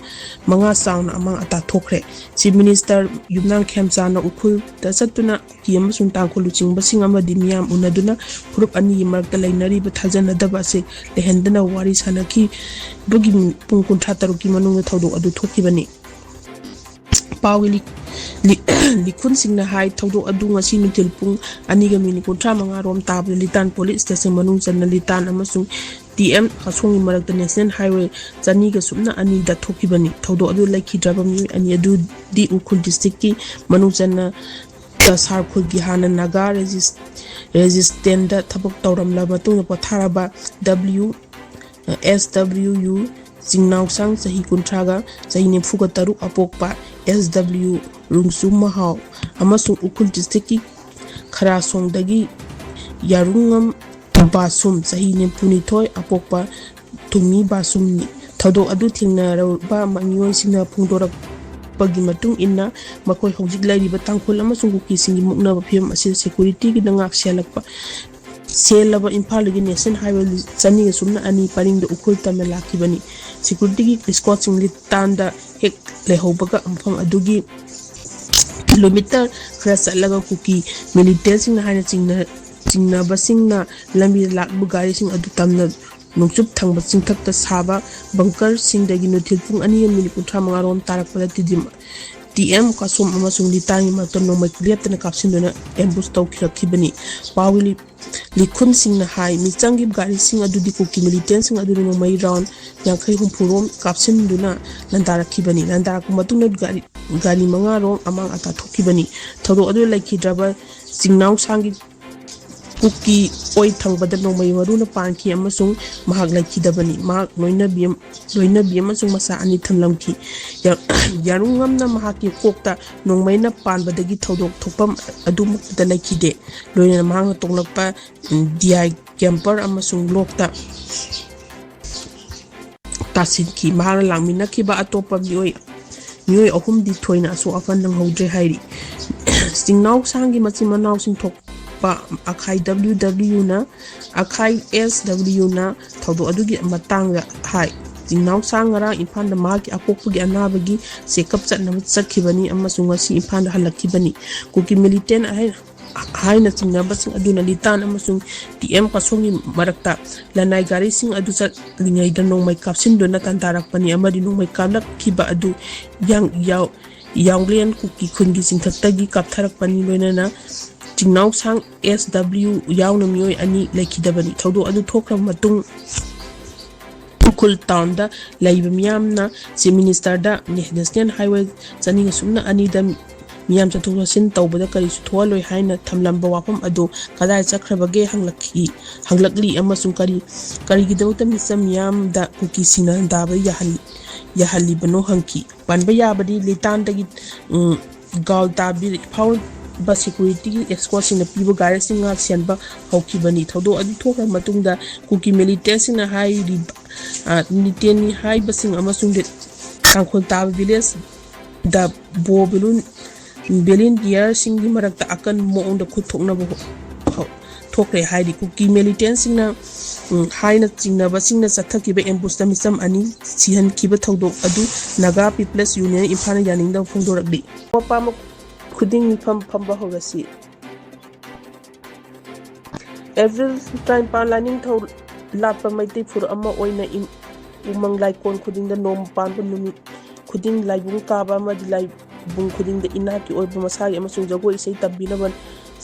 ꯃꯉꯥ ꯆꯥꯎꯅ ꯑꯃꯥꯡ ꯑꯇꯥ ꯊꯣꯛꯈ꯭ꯔꯦ꯫ ꯆꯤꯐ ꯃꯤꯅꯤꯁꯇꯔ ꯌꯨꯝꯅꯥꯝ ꯈꯦꯝꯆꯥꯟꯅ ꯎꯈ꯭ꯔꯨꯜꯗ ꯆꯠꯇꯨꯅ ꯀꯨꯀꯤ ꯑꯃꯁꯨꯡ ꯇꯥꯡꯈꯨꯜ ꯂꯨꯆꯤꯡꯕꯁꯤꯡ ꯑꯃꯗꯤ ꯃꯤꯌꯥꯝ ꯎꯅꯗꯨꯅ ꯐꯨꯔꯨꯞ ꯑꯅꯤꯒꯤ ꯃꯔꯛꯇ ꯂꯩꯅꯔꯤꯕ ꯊꯥꯖꯅꯗꯕ ꯑꯁꯤ ꯂꯩꯍꯟꯗꯅ ꯋꯥꯔꯤ ꯁꯥꯟꯅꯈꯤꯕꯒꯤ ꯄꯨꯡ ꯀꯨꯟꯊ꯭ꯔꯥ ꯇꯔꯨꯛꯀꯤ ꯃꯅꯨꯡꯗ ꯊꯧꯗꯣꯛ ꯑꯗꯨ ꯊꯣꯛꯈꯤꯕꯅꯤ꯫ ꯄꯥꯎꯒꯤ ꯂꯤ-, ꯂꯤ-, ꯂꯤꯈꯨꯟꯁꯤꯡꯅ ꯍꯥꯏ, ꯊꯧꯗꯣꯛ ꯑꯗꯨ ꯉꯁꯤ ꯅꯨꯡꯊꯤꯜ ꯄꯨꯡ ꯑꯅꯤꯒ ꯃꯤꯅꯤꯠ ꯀꯨꯟꯊ꯭ꯔꯥ ꯃꯉꯥ ꯔꯣꯝ ꯇꯥꯕꯗ ꯂꯤꯇꯥꯟ ꯄꯨꯂꯤꯁ ꯁ꯭ꯇꯦꯁꯟ ꯃꯅꯨꯡ ꯆꯟꯅ ꯂꯤꯇꯥꯟ ꯑꯃꯁꯨꯡ ꯇꯤ ꯑꯦꯝ ꯀꯥꯁꯣꯡꯒꯤ ꯃꯔꯛꯇ National Highway ꯆꯅꯤꯒ ꯁꯨꯞꯅ ꯑꯅꯤꯗ ꯊꯣꯛꯈꯤꯕꯅꯤ꯫ ꯊꯧꯗꯣꯛ ꯑꯗꯨ ꯂꯩꯈꯤꯗ꯭ꯔꯕ ꯃꯤꯑꯣꯏ ꯑꯅꯤ ꯑꯗꯨꯗꯤ ꯎꯈ꯭ꯔꯨꯜ district ꯀꯤ ꯃꯅꯨꯡ ꯆꯟꯅ ꯀꯁꯥꯔ ꯈꯨꯜꯒꯤ ꯍꯥꯟꯅ ꯅꯥꯒꯥ ꯔꯦꯖꯤꯁ-, ꯔꯦꯖꯤꯁꯇꯦꯟꯗ ꯊꯕꯛ ꯇꯧꯔꯝꯂꯕ ꯃꯇꯨꯡꯗ ꯄꯣꯊꯥꯔꯕ W, S W U ꯆꯤꯡꯅꯥꯎꯁꯥꯡ ꯆꯍꯤ ꯀꯨꯟꯊ꯭ꯔꯥꯒ ꯆꯍꯤ ꯅꯤꯐꯨꯒ ꯇꯔꯨꯛ ꯑꯄꯣꯛꯄ S W ꯔꯨꯡꯆꯨ ꯃꯍꯥꯎ ꯑꯃꯁꯨꯡ ꯎꯈ꯭ꯔꯨꯜ district ꯀꯤ ꯈꯔꯥꯁꯣꯡꯗꯒꯤ ꯌꯥꯔꯨꯉꯝ ꯕꯥꯁꯨꯝ ꯆꯍꯤ ꯅꯤꯐꯨꯅꯤꯊꯣꯏ ꯑꯄꯣꯛꯄ ꯊꯨꯝꯃꯤ ꯕꯥꯁꯨꯝꯅꯤ꯫ ꯊꯧꯗꯣꯛ ꯑꯗꯨ ꯊꯦꯡꯅꯔꯕ ꯃꯤꯑꯣꯏꯁꯤꯡꯅ ꯐꯣꯡꯗꯣꯔꯛꯄꯒꯤ ꯃꯇꯨꯡ ꯏꯟꯅ ꯃꯈꯣꯏ ꯍꯧꯖꯤꯛ ꯂꯩꯔꯤꯕ ꯇꯥꯡꯈꯨꯜ ꯑꯃꯁꯨꯡ ꯀꯨꯀꯤꯁꯤꯡꯒꯤ ꯃꯨꯛꯅꯕ ꯐꯤꯕꯝ ꯑꯁꯤ security ꯒꯤꯗ ꯉꯥꯛ ꯁꯦꯜꯂꯛꯄ, ꯁꯦꯜꯂꯕ ꯏꯝꯐꯥꯜꯗꯒꯤ National Highway ꯆꯅꯤꯒ ꯁꯨꯞꯅ ꯑꯅꯤ ꯄꯔꯤꯡꯗ ꯎꯈ꯭ꯔꯨꯜ ꯇꯝꯅ ꯂꯥꯛꯈꯤꯕꯅꯤ꯫ Security ꯒꯤ escort ꯁꯤꯡ ꯂꯤꯇꯥꯟꯗ ꯍꯦꯛ ꯂꯩꯍꯧꯕꯒ ꯃꯐꯝ ꯑꯗꯨꯒꯤ kilometre ꯈꯔ ꯆꯠꯂꯒ ꯀꯨꯀꯤ militant ꯁꯤꯡꯅ ꯍꯥꯏꯅ ꯆꯤꯡꯅ-, ꯆꯤꯡꯅꯕꯁꯤꯡꯅ ꯂꯝꯕꯤꯗ ꯂꯥꯛꯂꯤꯕ ꯒꯥꯔꯤꯁꯤꯡ ꯑꯗꯨ ꯇꯝꯅ ꯅꯣꯡꯆꯨꯞ ꯊꯪꯕ ꯆꯤꯡꯊꯛꯇ ꯁꯥꯕ bunker ꯁꯤꯡꯗꯒꯤ ꯅꯨꯡꯊꯤꯜ ꯄꯨꯡ ꯑꯅꯤꯒ minute ꯀꯨꯟꯊ꯭ꯔꯥ ꯃꯉꯥ ꯔꯣꯝ ꯇꯥꯔꯛꯄꯗ ꯇꯤꯗꯤꯝ, ꯇꯤ ꯑꯦꯝ ꯀꯥꯁꯣꯝ ꯑꯃꯁꯨꯡ ꯂꯤꯇꯥꯟꯒꯤ ꯃꯔꯛꯇ ꯅꯣꯡꯃꯩ ꯂꯦꯞꯇꯅ ꯀꯥꯞꯁꯤꯟꯗꯨꯅ ambush ꯇꯧꯈꯤꯔꯛꯈꯤꯕꯅꯤ꯫ ꯄꯥꯎꯒꯤ ꯂꯤ-, ꯂꯤꯈꯨꯟꯁꯤꯡꯅ ꯍꯥꯏ, ꯃꯤꯆꯪꯒꯤ ꯒꯥꯔꯤꯁꯤꯡ ꯑꯗꯨꯗꯤ ꯀꯨꯀꯤ militant ꯁꯤꯡ ꯑꯗꯨꯅ ꯅꯣꯡꯃꯩ round ꯌꯥꯡꯈꯩ ꯍꯨꯝꯐꯨ ꯔꯣꯝ ꯀꯥꯞꯁꯤꯟꯗꯨꯅ ꯂꯥꯟꯗꯥꯔꯛꯈꯤꯕꯅꯤ꯫ ꯂꯥꯟꯗꯥꯔꯛꯄ ꯃꯇꯨꯡꯗ ꯒꯥꯔꯤ, ꯒꯥꯔꯤ ꯃꯉꯥ ꯔꯣꯝ ꯑꯃꯥꯡ ꯑꯇꯥ ꯊꯣꯛꯈꯤꯕꯅꯤ꯫ ꯊꯧꯗꯣꯛ ꯑꯗꯨꯗ ꯂꯩꯈꯤꯗ꯭ꯔꯕ ꯆꯤꯡꯅꯥꯎꯁꯥꯡꯒꯤ ꯀꯨꯀꯤ ꯑꯣꯏ ꯊꯪꯕꯗ ꯅꯣꯡꯃꯩ ꯃꯔꯨꯅ ꯄꯥꯟꯈꯤ ꯑꯃꯁꯨꯡ ꯃꯍꯥꯛ ꯂꯩꯈꯤꯗꯕꯅꯤ꯫ ꯃꯍꯥꯛ ꯂꯣꯏꯅꯕꯤ ꯑꯃ-, ꯂꯣꯏꯅꯕꯤ ꯑꯃꯁꯨꯡ ꯃꯆꯥ ꯑꯅꯤ ꯊꯝꯂꯝꯈꯤ꯫ ꯌꯥ-, ꯌꯥꯔꯨꯉꯝꯅ ꯃꯍꯥꯛꯀꯤ ꯀꯣꯛꯇ ꯅꯣꯡꯃꯩꯅ ꯄꯥꯟꯕꯗꯒꯤ ꯊꯧꯗꯣꯛ ꯊꯣꯛꯐꯝ ꯑꯗꯨꯃꯛꯇꯗ ꯂꯩꯈꯤꯗꯦ꯫ ꯂꯣꯏꯅꯅ ꯃꯍꯥꯛꯅ ꯇꯣꯡꯂꯛꯄ, ꯎꯝ, D I camper ꯑꯃꯁꯨꯡ ꯂꯣꯛꯇ ꯇꯥꯁꯤꯟꯈꯤ꯫ ꯃꯍꯥꯛꯅ ꯂꯥꯛꯃꯤꯟꯅꯈꯤꯕ ꯑꯇꯣꯞꯄ ꯃꯤꯑꯣꯏ, ꯃꯤꯑꯣꯏ ꯑꯍꯨꯝꯗꯤ ꯊꯣꯏꯅ ꯑꯁꯣꯛ ꯑꯄꯟ ꯅꯪꯍꯧꯗ꯭ꯔꯦ ꯍꯥꯏꯔꯤ꯫ ꯆꯤꯡꯅꯥꯎꯁꯥꯡꯒꯤ ꯃꯆꯤꯟ ꯃꯅꯥꯎꯁꯤꯡ ꯊꯣꯛꯄ ꯑꯈꯥꯏ W W ꯅ, ꯑꯈꯥꯏ S W ꯅ ꯊꯧꯗꯣꯛ ꯑꯗꯨꯒꯤ ꯃꯇꯥꯡꯗ ꯍꯥꯏ, ꯆꯤꯡꯅꯥꯎꯁꯥꯡ ꯉꯔꯥꯡ ꯏꯝꯐꯥꯜꯗ ꯃꯍꯥꯛꯀꯤ ꯑꯄꯣꯛꯄꯒꯤ ꯑꯅꯥꯕꯒꯤ checkup ꯆꯠꯅꯕ ꯆꯠꯈꯤꯕꯅꯤ ꯑꯃꯁꯨꯡ ꯉꯁꯤ ꯏꯝꯐꯥꯜꯗ ꯍꯜꯂꯛꯈꯤꯕꯅꯤ꯫ ꯀꯨꯀꯤ militant ꯑꯍꯩ-, ꯍꯥꯏꯅ ꯆꯤꯡꯅꯕꯁꯤꯡ ꯑꯗꯨꯅ ꯂꯤꯇꯥꯟ ꯑꯃꯁꯨꯡ ꯇꯤ ꯑꯦꯝ ꯀꯥꯁꯣꯡꯒꯤ ꯃꯔꯛꯇ ꯂꯅꯥꯏ ꯒꯥꯔꯤꯁꯤꯡ ꯑꯗꯨ ꯆꯠꯂꯤꯉꯩꯗ ꯅꯣꯡꯃꯩ ꯀꯥꯞꯁꯤꯟꯗꯨꯅ ꯇꯥꯟꯊꯔꯛꯄꯅꯤ ꯑꯃꯗꯤ ꯅꯣꯡꯃꯩ ꯀꯥꯞꯂꯛꯈꯤꯕ ꯑꯗꯨ ꯌꯥꯡ-, ꯌꯥꯎ-, ꯌꯥꯎꯂꯦꯟ ꯀꯨꯀꯤ ꯈꯨꯟꯒꯤ ꯆꯤꯡꯊꯛꯇꯒꯤ ꯀꯥꯞꯊꯔꯛꯄꯅꯤ꯫ ꯂꯣꯏꯅꯅ ꯆꯤꯡꯅꯥꯎꯁꯥꯡ ꯑꯦꯁ ꯗꯕ꯭ꯂꯤꯎ ꯌꯥꯎꯅ ꯃꯤꯑꯣꯏ ꯑꯅꯤ ꯂꯩꯈꯤꯗꯕꯅꯤ꯫ ꯊꯧꯗꯣꯛ ꯑꯗꯨ ꯊꯣꯛꯈ꯭ꯔꯕ ꯃꯇꯨꯡ ꯎꯈ꯭ꯔꯨꯜ ꯇꯥꯎꯟꯗ ꯂꯩꯕ ꯃꯤꯌꯥꯝꯅ ꯆꯤꯐ ꯃꯤꯅꯤꯁꯇꯔꯗ ꯅꯦꯁꯅꯦꯜ ꯍꯥꯏꯋꯦ ꯆꯅꯤꯒ ꯁꯨꯞꯅ ꯑꯅꯤꯗ ꯃꯤꯌꯥꯝ ꯆꯠꯊꯣꯛ ꯆꯠꯁꯤꯟ ꯇꯧꯕꯗ ꯀꯔꯤꯁꯨ ꯊꯣꯛꯍꯜꯂꯣꯏ ꯍꯥꯏꯅ ꯊꯝꯂꯝꯕ ꯋꯥꯐꯝ ꯑꯗꯨ ꯀꯗꯥꯏ ꯆꯠꯈ꯭ꯔꯕꯒꯦ ꯍꯪꯂꯛꯈꯤ, ꯍꯪꯂꯛꯂꯤ ꯑꯃꯁꯨꯡ ꯀꯔꯤ, ꯀꯔꯤꯒꯤꯗꯃꯛꯇ ꯃꯤꯆꯝ ꯃꯤꯌꯥꯝꯗ ꯀꯨꯀꯤꯁꯤꯡꯅ ꯗꯥꯕ ꯌꯥꯍꯜ-, ꯌꯥꯍꯜꯂꯤꯕꯅꯣ ꯍꯪꯈꯤ꯫ ꯄꯟꯕ ꯌꯥꯕꯗꯤ ꯂꯤꯇꯥꯟꯗꯒꯤ, ꯎꯝ, ꯒꯥꯎꯜꯇꯥꯕꯤꯔ ꯐꯥꯎꯕ ꯁꯦꯀ꯭ꯌꯨꯔꯤꯇꯤꯒꯤ ꯑꯦꯁꯀꯣꯔꯠꯁꯤꯡꯅ ꯄꯤꯕ ꯒꯥꯔꯤꯁꯤꯡ ꯉꯥꯛ ꯁꯦꯟꯕ ꯍꯧꯈꯤꯕꯅꯤ꯫ ꯊꯧꯗꯣꯛ ꯑꯗꯨ ꯊꯣꯛꯈ꯭ꯔꯕ ꯃꯇꯨꯡꯗ ꯀꯨꯀꯤ ꯃꯤꯂꯤꯇꯦꯟꯁꯤꯡꯅ ꯍꯥꯏꯔꯤꯕ, ꯑ, ꯅꯤꯇꯦꯟꯅꯤ ꯍꯥꯏꯕꯁꯤꯡ ꯑꯃꯁꯨꯡ ꯂꯤ-, ꯇꯥꯡꯈꯨꯜ ꯇꯥꯕ ꯚꯤꯂꯦꯖ ꯗ ꯕꯣ ꯕꯦꯂꯨꯟ, ꯕꯦꯂꯤꯟꯇꯤꯌꯔꯁꯤꯡꯒꯤ ꯃꯔꯛꯇ ꯑꯀꯟꯕ ꯃꯑꯣꯡꯗ ꯈꯨꯠ ꯊꯣꯛꯅꯕ ꯍꯣ-, ꯍꯧ-, ꯊꯣꯛꯈ꯭ꯔꯦ ꯍꯥꯏꯔꯤ꯫ ꯀꯨꯀꯤ ꯃꯤꯂꯤꯇꯦꯟꯁꯤꯡꯅ, ꯎꯝ, ꯍꯥꯏꯅ ꯆꯤꯡꯅꯕꯁꯤꯡꯅ ꯆꯠꯊꯈꯤꯕ ꯑꯦꯝꯕꯨꯁꯇ ꯃꯤꯆꯝ ꯑꯅꯤ ꯁꯤꯍꯟꯈꯤꯕ ꯊꯧꯗꯣꯛ ꯑꯗꯨ ꯅꯥꯒꯥ ꯄꯤꯄꯜꯁ ꯌꯨꯅꯤꯌꯟ ꯏꯝꯐꯥꯜꯅ ꯌꯥꯅꯤꯡꯗꯕ ꯐꯣꯡꯗꯣꯔꯛꯂꯤ꯫ ꯑꯄꯥꯝꯕ ꯈꯨꯗꯤꯡ ꯃꯤꯐꯝ ꯐꯝꯕ ꯍꯧꯔꯁꯤ꯫ ꯑꯦꯄ꯭ꯔꯤꯜ ꯇꯔꯥꯅꯤꯄꯥꯟ, ꯂꯥꯏꯅꯤꯡꯊꯧ ꯂꯥꯠꯄ ꯃꯩꯇꯩ ꯐꯨꯔꯨꯞ ꯑꯃ ꯑꯣꯏꯅ ꯏꯝ-, ꯎꯃꯪ ꯂꯥꯏꯀꯣꯟ ꯈꯨꯗꯤꯡꯗ ꯅꯣꯡꯃ ꯄꯥꯟꯕ ꯅꯨꯃꯤꯠ ꯈꯨꯗꯤꯡ ꯂꯥꯏꯕꯨꯡ ꯀꯥꯕ ꯑꯃꯗꯤ ꯂꯥꯏꯕꯨꯡ ꯈꯨꯗꯤꯡꯗ ꯏꯅꯥꯠꯀꯤ ꯑꯣꯏꯕ ꯃꯁꯥꯒꯤ ꯑꯃꯁꯨꯡ ꯖꯒꯣꯏ ꯏꯁꯩ ꯇꯝꯕꯤꯅꯕ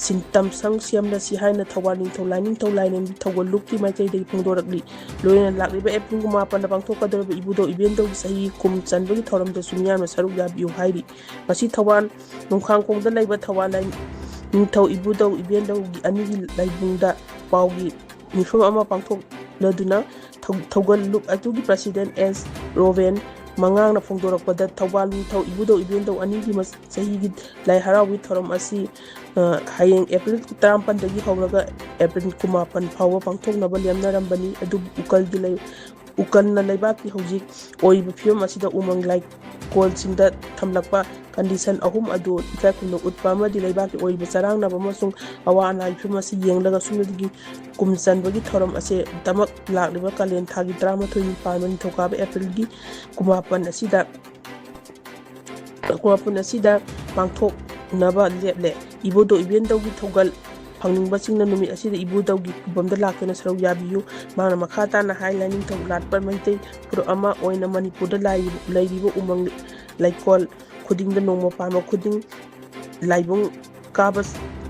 ꯁꯤꯟꯇꯝꯁꯪ ꯁꯦꯝꯂꯁꯤ ꯍꯥꯏꯅ ꯊꯧꯕꯥꯜ ꯅꯤꯡꯊꯧ ꯂꯥꯏꯅꯤꯡꯊꯧ ꯂꯥꯏꯔꯦꯝꯕꯤ ꯊꯧꯒꯜ ꯂꯨꯞꯀꯤ ꯃꯥꯏꯀꯩꯗꯒꯤ ꯐꯣꯡꯗꯣꯔꯛꯂꯤ꯫ ꯂꯣꯏꯅꯅ ꯂꯥꯛꯂꯤꯕ ꯑꯦꯄ꯭ꯔꯤꯜ ꯀꯨꯟꯃꯥꯄꯟꯗ ꯄꯥꯡꯊꯣꯛꯀꯗꯧꯔꯤꯕ ꯏꯕꯨꯙꯧ ꯏꯕꯦꯟꯗꯧꯒꯤ ꯆꯍꯤ ꯀꯨꯝ ꯆꯟꯕꯒꯤ ꯊꯧꯔꯝꯗꯁꯨ ꯃꯤꯌꯥꯝꯅ ꯁꯔꯨꯛ ꯌꯥꯕꯤꯌꯨ ꯍꯥꯏꯔꯤ꯫ ꯉꯁꯤ ꯊꯧꯕꯥꯜ ꯅꯣꯡꯈꯥꯡꯈꯣꯡꯗ ꯂꯩꯕ ꯊꯧꯕꯥꯜ ꯂꯥꯏ-, ꯅꯤꯡꯊꯧ ꯏꯕꯨꯙꯧ ꯏꯕꯦꯟꯗꯧꯒꯤ ꯑꯅꯤꯒꯤ ꯂꯥꯏꯕꯨꯡꯗ ꯄꯥꯎꯒꯤ ꯃꯤꯐꯝ ꯑꯃ ꯄꯥꯡꯊꯣꯛꯂꯗꯨꯅ ꯊꯧ-, ꯊꯧꯒꯜ ꯂꯨꯞ ꯑꯗꯨꯒꯤ ꯄ꯭ꯔꯁꯤꯗꯦꯟ ꯑꯦꯁ ꯔꯣꯕꯦꯟ ꯃꯉꯥꯡꯅ ꯐꯣꯡꯗꯣꯔꯛꯄꯗ, ꯊꯧꯕꯥꯜ ꯅꯤꯡꯊꯧ ꯏꯕꯨꯙꯧ ꯏꯕꯦꯟꯗꯧ ꯑꯅꯤꯒꯤ ꯃꯁ-, ꯆꯍꯤꯒꯤ ꯂꯥꯏ ꯍꯔꯥꯎꯕꯒꯤ ꯊꯧꯔꯝ ꯑꯁꯤ, ꯑ, ꯍꯌꯦꯡ ꯑꯦꯄ꯭ꯔꯤꯜ ꯇꯔꯥꯃꯥꯄꯟꯗꯒꯤ ꯍꯧꯔꯒ ꯑꯦꯄ꯭ꯔꯤꯜ ꯀꯨꯟꯃꯥꯄꯟ ꯐꯥꯎꯕ ꯄꯥꯡꯊꯣꯛꯅꯕ ꯂꯦꯞꯅꯔꯝꯕꯅꯤ꯫ ꯑꯗꯨꯕꯨ ꯎꯀꯜꯒꯤ ꯂꯩ-, ꯎꯀꯜꯅ ꯂꯩꯕꯥꯛꯀꯤ ꯍꯧꯖꯤꯛ ꯑꯣꯏꯔꯤꯕ ꯐꯤꯕꯝ ꯑꯁꯤꯗ ꯎꯃꯪ ꯂꯥꯏꯀꯣꯜꯁꯤꯡꯗ ꯊꯝꯂꯛꯄ ꯀꯟꯗꯤꯁꯟ ꯑꯍꯨꯝ ꯑꯗꯨ ꯏꯀꯥꯏ ꯈꯨꯝꯅ ꯎꯠꯄ ꯑꯃꯗꯤ ꯂꯩꯕꯥꯛꯀꯤ ꯑꯣꯏꯔꯤꯕ ꯆꯔꯥꯡꯅꯕ ꯑꯃꯁꯨꯡ ꯑꯋꯥ ꯑꯅꯥꯒꯤ ꯐꯤꯕꯝ ꯑꯁꯤ ꯌꯦꯡꯂꯒ ꯁꯨꯞꯅꯒꯤ ꯀꯨꯝ ꯆꯟꯕꯒꯤ ꯊꯧꯔꯝ ꯑꯁꯤ ꯗꯃꯛ ꯂꯥꯛꯂꯤꯕ ꯀꯥꯂꯦꯟ ꯊꯥꯒꯤ ꯇꯔꯥꯃꯥꯊꯣꯏꯅꯤ ꯄꯥꯟꯕ ꯅꯤꯡꯊꯧꯀꯥꯕ ꯑꯦꯄ꯭ꯔꯤꯜꯒꯤ ꯀꯨꯟꯃꯥꯄꯟ ꯑꯁꯤꯗ, ꯀꯨꯟꯃꯥꯄꯟ ꯑꯁꯤꯗ ꯄꯥꯡꯊꯣꯛꯅꯕ ꯂꯦꯞꯂꯦ꯫ ꯏꯕꯨꯙꯧ ꯏꯕꯦꯟꯗꯧꯒꯤ ꯊꯧꯒꯜ ꯐꯪꯅꯤꯡꯕꯁꯤꯡꯅ ꯅꯨꯃꯤꯠ ꯑꯁꯤꯗ ꯏꯕꯨꯙꯧꯒꯤ ꯈꯨꯕꯝꯗ ꯂꯥꯛꯇꯨꯅ ꯁꯔꯨꯛ ꯌꯥꯕꯤꯌꯨ꯫ ꯃꯍꯥꯛꯅ ꯃꯈꯥ ꯇꯥꯅ ꯍꯥꯏ, ꯂꯥꯏꯅꯤꯡꯊꯧ ꯂꯥꯠꯄ ꯃꯩꯇꯩ ꯐꯨꯔꯨꯞ ꯑꯃ ꯑꯣꯏꯅ ꯃꯅꯤꯄꯨꯔꯗ ꯂꯥꯏꯔꯤꯕ, ꯂꯩꯔꯤꯕ ꯎꯃꯪ ꯂꯩꯀꯣꯜ ꯈꯨꯗꯤꯡꯗ ꯅꯣꯡꯃ ꯄꯥꯟꯕ ꯈꯨꯗꯤꯡ ꯂꯥꯏꯕꯨꯡ ꯀꯥꯕ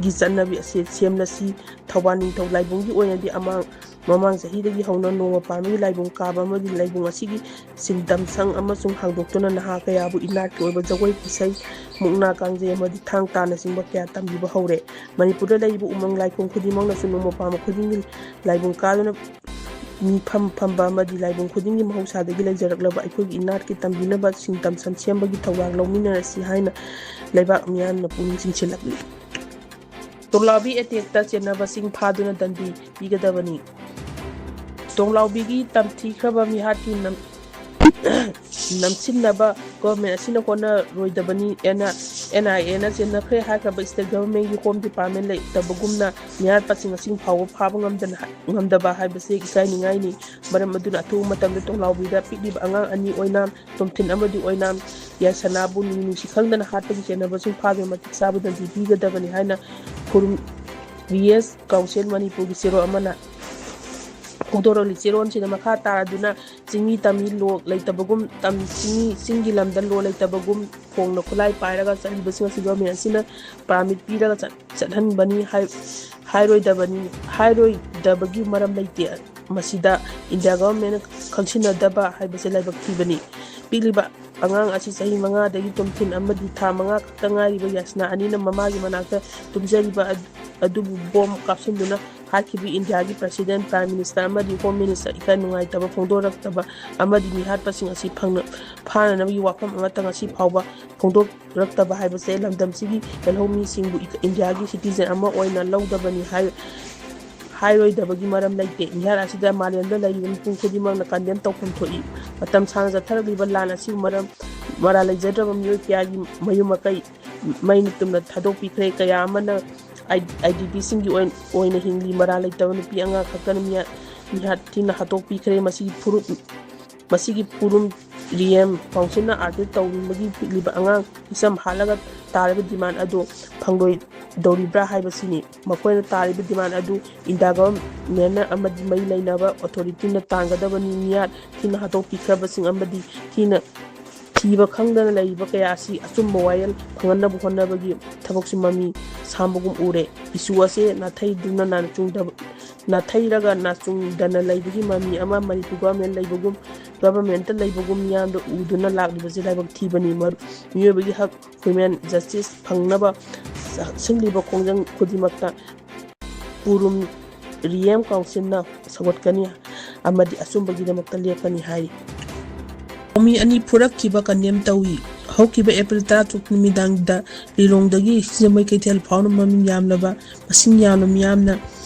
ꯒꯤ ꯆꯠꯅꯕꯤ ꯑꯁꯤ ꯁꯦꯝꯂꯁꯤ꯫ ꯊꯧꯕꯥꯜ ꯅꯤꯡꯊꯧ ꯂꯥꯏꯕꯨꯡꯒꯤ ꯑꯣꯏꯅꯗꯤ ꯑꯃꯥꯡ-, ꯃꯃꯥꯡ ꯆꯍꯤꯗꯒꯤ ꯍꯧꯅ ꯅꯣꯡꯃ ꯄꯥꯟꯕꯒꯤ ꯂꯥꯏꯕꯨꯡ ꯀꯥꯕ ꯑꯃꯗꯤ ꯂꯥꯏꯕꯨꯡ ꯑꯁꯤꯒꯤ ꯁꯤꯟꯗꯝ ꯁꯪ ꯑꯃꯁꯨꯡ ꯍꯥꯡꯗꯣꯛꯇꯨꯅ ꯅꯍꯥ ꯀꯌꯥꯕꯨ ꯏꯅꯥꯠꯀꯤ ꯑꯣꯏꯕ ꯖꯒꯣꯏ, ꯏꯁꯩ, ꯃꯨꯛꯅꯥ, ꯀꯥꯡꯖꯩ ꯑꯃꯗꯤ ꯊꯥꯡ ꯇꯥꯅꯆꯤꯡꯕ ꯀꯌꯥ ꯇꯝꯕꯤꯕ ꯍꯧꯔꯦ꯫ ꯃꯅꯤꯄꯨꯔꯗ ꯂꯩꯔꯤꯕ ꯎꯃꯪ ꯂꯥꯏꯐꯝ ꯈꯨꯗꯤꯡꯃꯛꯅꯁꯨ ꯅꯣꯡꯃ ꯄꯥꯟꯕ ꯈꯨꯗꯤꯡꯒꯤ ꯂꯥꯏꯕꯨꯡ ꯀꯥꯗꯨꯅ ꯃꯤꯐꯝ ꯐꯝꯕ ꯑꯃꯗꯤ ꯂꯥꯏꯕꯨꯡ ꯈꯨꯗꯤꯡꯒꯤ ꯃꯍꯧꯁꯥꯗꯒꯤ ꯂꯩꯖꯔꯛꯂꯕ ꯑꯩꯈꯣꯏꯒꯤ ꯏꯅꯥꯠꯀꯤ ꯇꯝꯕꯤꯅꯕ ꯁꯤꯟꯗꯝ ꯁꯪ ꯁꯦꯝꯕꯒꯤ ꯊꯧꯗꯥꯡ ꯂꯧꯃꯤꯟꯅꯔꯁꯤ ꯍꯥꯏꯅ ꯂꯩꯕꯥꯛ ꯃꯤꯌꯥꯝꯅ ꯄꯨꯛꯅꯤꯡ ꯆꯤꯡꯁꯤꯜꯂꯛꯂꯤ꯫ ꯇꯣꯡꯂꯥꯎꯕꯤ ꯑꯦꯇꯦꯛꯇ ꯆꯦꯟꯅꯕꯁꯤꯡ ꯐꯥꯗꯨꯅ ꯗꯟꯗꯤ ꯄꯤꯒꯗꯕꯅꯤ꯫ ꯇꯣꯡꯂꯥꯎꯕꯤꯒꯤ ꯇꯝꯊꯤꯈ꯭ꯔꯕ ꯃꯤꯍꯥꯠꯀꯤ ꯅꯝ-, ꯅꯝꯁꯤꯟꯅꯕ ꯒꯣꯔꯃꯦꯟ ꯑꯁꯤꯅ ꯍꯣꯠꯅꯔꯣꯏꯗꯕꯅꯤ꯫ ꯑꯦꯟ-, ꯑꯦꯟ ꯑꯥꯏ ꯑꯦꯅ ꯆꯦꯟꯅꯈ꯭ꯔꯦ ꯍꯥꯏꯈ꯭ꯔꯕ ꯁ꯭ꯇꯦꯠ ꯒꯣꯔꯃꯦꯟꯒꯤ ꯍꯣꯝ ꯗꯤꯄꯥꯔꯠꯃꯦꯟ ꯂꯩꯇꯕꯒꯨꯝꯅ ꯃꯤꯍꯥꯠꯄꯁꯤꯡ ꯑꯁꯤ ꯐꯥꯎꯕ ꯐꯥꯕ ꯉꯝꯗꯅ, ꯉꯝꯗꯕ ꯍꯥꯏꯕꯁꯤ ꯏꯀꯥꯏꯅꯤꯡꯉꯥꯏꯅꯤ꯫ ꯃꯔꯝ ꯑꯗꯨꯅ ꯑꯊꯨꯕ ꯃꯇꯝꯗ ꯇꯣꯡꯂꯥꯎꯕꯤꯗ ꯄꯤꯛꯂꯤꯕ ꯑꯉꯥꯡ ꯑꯅꯤ ꯑꯣꯏꯅꯥꯝ ꯇꯣꯝꯊꯤꯟ ꯑꯃꯗꯤ ꯑꯣꯏꯅꯥꯝ ꯌꯥꯏꯁꯅꯥꯕꯨ ꯅꯨꯡꯁꯤ ꯈꯪꯗꯅ ꯍꯥꯠꯄꯒꯤ ꯆꯦꯟꯅꯕꯁꯤꯡ ꯐꯥꯗꯨꯅ ꯃꯇꯤꯛ ꯆꯥꯕ ꯗꯟꯗꯤ ꯄꯤꯒꯗꯕꯅꯤ ꯍꯥꯏꯅ ꯈꯨꯔꯨꯝ-, ꯚꯤ ꯑꯦꯁ ꯀꯥꯎꯟꯁꯤꯜ ꯃꯅꯤꯄꯨꯔꯒꯤ ꯆꯦꯔꯣꯜ ꯑꯃꯅ ꯐꯣꯡꯗꯣꯔꯛꯂꯤ꯫ ꯆꯦꯔꯣꯜꯁꯤꯗ ꯃꯈꯥ ꯇꯥꯔꯗꯨꯅ ꯆꯤꯡꯃꯤ ꯇꯝꯃꯤ ꯂꯣ ꯂꯩꯇꯕꯒꯨꯝ, ꯇꯝ-, ꯆꯤꯡꯃꯤ, ꯆꯤꯡꯒꯤ ꯂꯝꯗ ꯂꯣ ꯂꯩꯇꯕꯒꯨꯝ ꯈꯣꯡꯅ ꯈꯨꯠꯂꯥꯏ ꯄꯥꯏꯔꯒ ꯆꯠꯂꯤꯕꯁꯤꯡ ꯑꯁꯤ ꯒꯣꯔꯃꯦꯟ ꯑꯁꯤꯅ ꯄꯥꯔꯃꯤꯠ ꯄꯤꯔꯒ ꯆꯠ-, ꯆꯠꯍꯟꯕꯅꯤ ꯍꯥꯏ-, ꯍꯥꯏꯔꯣꯏꯗꯕꯅꯤ, ꯍꯥꯏꯔꯣꯏꯗꯕꯒꯤ ꯃꯔꯝ ꯂꯩꯇꯦ꯫ ꯃꯁꯤꯗ ꯏꯟꯗꯤꯌꯥ ꯒꯣꯔꯃꯦꯟꯅ ꯈꯪꯁꯤꯟꯅꯗꯕ ꯍꯥꯏꯕꯁꯦ ꯂꯥꯏꯕꯛ ꯊꯤꯕꯅꯤ꯫ ꯄꯤꯛꯂꯤꯕ ꯑꯉꯥꯡ ꯑꯁꯤ ꯆꯍꯤ ꯃꯉꯥꯗꯒꯤ ꯇꯣꯝꯊꯤꯟ ꯑꯃꯗꯤ ꯊꯥ ꯃꯉꯥ ꯈꯛꯇ ꯉꯥꯏꯔꯤꯕ ꯌꯥꯁꯅꯥ ꯑꯅꯤꯅ ꯃꯃꯥꯒꯤ ꯃꯅꯥꯛꯇ ꯇꯨꯝꯖꯔꯤꯕ ꯑꯗꯨꯕꯨ ꯕꯣꯝ ꯀꯥꯞꯁꯤꯟꯗꯨꯅ ꯍꯥꯠꯈꯤꯕ ꯏꯟꯗꯤꯌꯥꯒꯤ ꯄ꯭ꯔꯁꯤꯗꯦꯟ, ꯄ꯭ꯔꯥꯏꯝ ꯃꯤꯅꯤꯁꯇꯔ ꯑꯃꯗꯤ ꯍꯣꯝ ꯃꯤꯅꯤꯁꯇꯔ ꯏꯀꯥꯏ ꯅꯨꯡꯉꯥꯏꯇꯕ ꯐꯣꯡꯗꯣꯔꯛꯇꯕ ꯑꯃꯗꯤ ꯃꯤꯍꯥꯠꯄꯁꯤꯡ ꯑꯁꯤ ꯐꯪꯅ-, ꯐꯥꯅꯅꯕꯒꯤ ꯋꯥꯐꯝ ꯑꯃꯠꯇ ꯉꯁꯤ ꯐꯥꯎꯕ ꯐꯣꯡꯗꯣꯛꯂꯛꯇꯕ ꯍꯥꯏꯕꯁꯦ ꯂꯝꯗꯝꯁꯤꯒꯤ ꯂꯧꯃꯤꯁꯤꯡꯕꯨ ꯏꯟꯗꯤꯌꯥꯒꯤ ꯁꯤꯇꯤꯖꯦꯟ ꯑꯃ ꯑꯣꯏꯅ ꯂꯧꯗꯕꯅꯤ ꯍꯥꯏ-, ꯍꯥꯏꯔꯣꯏꯗꯕꯒꯤ ꯃꯔꯝ ꯂꯩꯇꯦ꯫ ꯃꯤꯍꯥꯠ ꯑꯁꯤꯗ ꯃꯥꯂꯦꯝꯗ ꯂꯩꯔꯤꯕ ꯃꯤꯄꯨꯝ ꯈꯨꯗꯤꯡꯃꯛꯅ ꯀꯟꯗꯦꯝ ꯇꯧꯐꯝ ꯊꯣꯛꯏ꯫ ꯃꯇꯝ ꯁꯥꯡꯅ ꯆꯠꯊꯔꯛꯂꯤꯕ ꯂꯥꯟ ꯑꯁꯤꯕꯨ ꯃꯔꯝ, ꯃꯔꯥꯜ ꯂꯩꯖꯗ꯭ꯔꯕ ꯃꯤꯑꯣꯏ ꯀꯌꯥꯒꯤ ꯃꯌꯨꯝ ꯃꯀꯩ ꯃꯩꯅ ꯇꯨꯝꯅ ꯊꯥꯗꯣꯛꯄꯤꯈ꯭ꯔꯦ꯫ ꯀꯌꯥ ꯑꯃꯅ ꯑꯥꯏ-, ꯑꯥꯏ ꯗꯤ ꯄꯤꯁꯤꯡꯒꯤ ꯑꯣꯏ-, ꯑꯣꯏꯅ ꯍꯤꯡꯂꯤ꯫ ꯃꯔꯥꯜ ꯂꯩꯇꯕ ꯅꯨꯄꯤ ꯑꯉꯥꯡ ꯈꯛꯇꯅ ꯃꯤꯍꯥꯠ, ꯃꯤꯍꯥꯠ ꯊꯤꯅ ꯍꯥꯠꯇꯣꯛꯄꯤꯈ꯭ꯔꯦ꯫ ꯃꯁꯤꯒꯤ ꯐꯨꯔꯨꯞ, ꯃꯁꯤꯒꯤ ꯐꯨꯔꯨꯝ ꯔꯤꯌꯦꯝ ꯀꯥꯎꯟꯁꯤꯜꯅ ꯑꯥꯔꯇꯤꯁ ꯇꯧꯅꯤꯡꯕꯒꯤ ꯄꯤꯛꯂꯤꯕ ꯑꯉꯥꯡ ꯏꯆꯝ ꯍꯥꯠꯂꯒ ꯇꯥꯔꯤꯕ ꯗꯤꯃꯥꯟ ꯑꯗꯨ ꯐꯪꯂꯣꯏꯗꯧꯔꯤꯕ꯭ꯔꯥ ꯍꯥꯏꯕꯁꯤꯅꯤ꯫ ꯃꯈꯣꯏꯅ ꯇꯥꯔꯤꯕ ꯗꯤꯃꯥꯟ ꯑꯗꯨ ꯏꯟꯗꯤꯌꯥ ꯒꯚꯔꯟꯃꯦꯟꯠꯅ ꯑꯃꯗꯤ ꯃꯔꯤ ꯂꯩꯅꯕ ꯑꯣꯊꯣꯔꯤꯇꯤꯅ ꯇꯥꯟꯒꯗꯕꯅꯤ꯫ ꯃꯤꯍꯥꯠ ꯊꯤꯅ ꯍꯥꯠꯇꯣꯛꯄꯤꯈ꯭ꯔꯕꯁꯤꯡ ꯑꯃꯗꯤ ꯊꯤꯅ ꯊꯤꯕ ꯈꯪꯗꯅ ꯂꯩꯔꯤꯕ ꯀꯌꯥ ꯑꯁꯤ ꯑꯆꯨꯝꯕ ꯋꯥꯌꯦꯜ ꯐꯪꯍꯟꯅꯕ ꯍꯣꯠꯅꯕꯒꯤ ꯊꯕꯛꯁꯤ ꯃꯃꯤ ꯁꯥꯝꯕꯒꯨꯝ ꯎꯔꯦ꯫ ꯏꯁꯨ ꯑꯁꯦ ꯅꯥꯊꯩꯗꯨꯅ ꯅꯥꯆꯨꯡꯗꯕ, ꯅꯥꯊꯩꯔꯒ ꯅꯥꯆꯨꯡꯗꯅ ꯂꯩꯕꯒꯤ ꯃꯃꯤ ꯑꯃ ꯃꯅꯤꯄꯨꯔ ꯒꯚꯔꯟꯃꯦꯟ ꯂꯩꯕꯒꯨꯝ, ꯒꯚꯔꯟꯃꯦꯟꯇ ꯂꯩꯕꯒꯨꯝ ꯃꯤꯌꯥꯝꯗ ꯎꯗꯨꯅ ꯂꯥꯛꯂꯤꯕꯁꯤ ꯂꯥꯏꯕꯛ ꯊꯤꯕꯅꯤ꯫ ꯃꯔꯨ-, ꯃꯤꯑꯣꯏꯕꯒꯤ ꯍꯛ, ꯍ꯭ꯌꯨꯃꯦꯟ ꯖꯁꯇꯤꯁ ꯐꯪꯅꯕ ꯆꯪꯂꯤꯕ ꯈꯣꯡꯖꯪ ꯈꯨꯗꯤꯡꯃꯛꯇ ꯄꯨꯔꯨꯝ ꯔꯤꯌꯦꯝ ꯀꯥꯎꯟꯁꯤꯜꯅ ꯁꯧꯒꯠꯀꯅꯤ ꯑꯃꯗꯤ ꯑꯆꯨꯝꯕꯒꯤꯗꯃꯛꯇ ꯂꯦꯞꯀꯅꯤ ꯍꯥꯏꯔꯤ꯫ ꯄꯥꯎꯃꯤ ꯑꯅꯤ ꯐꯨꯔꯛꯈꯤꯕ ꯀꯟꯗꯦꯝ ꯇꯧꯏ꯫ ꯍꯧꯈꯤꯕ ꯑꯦꯄ꯭ꯔꯤꯜ ꯇꯔꯥꯇꯔꯨꯛ ꯅꯨꯃꯤꯗꯥꯡꯗ ꯂꯤꯂꯣꯡꯗꯒꯤ ꯁꯤꯡꯖꯃꯩ ꯀꯩꯊꯦꯜ ꯐꯥꯎꯅ ꯃꯃꯤꯡ ꯌꯥꯝꯂꯕ, ꯃꯁꯤꯡ ꯌꯥꯝꯂꯕ ꯃꯤꯌꯥꯝꯅ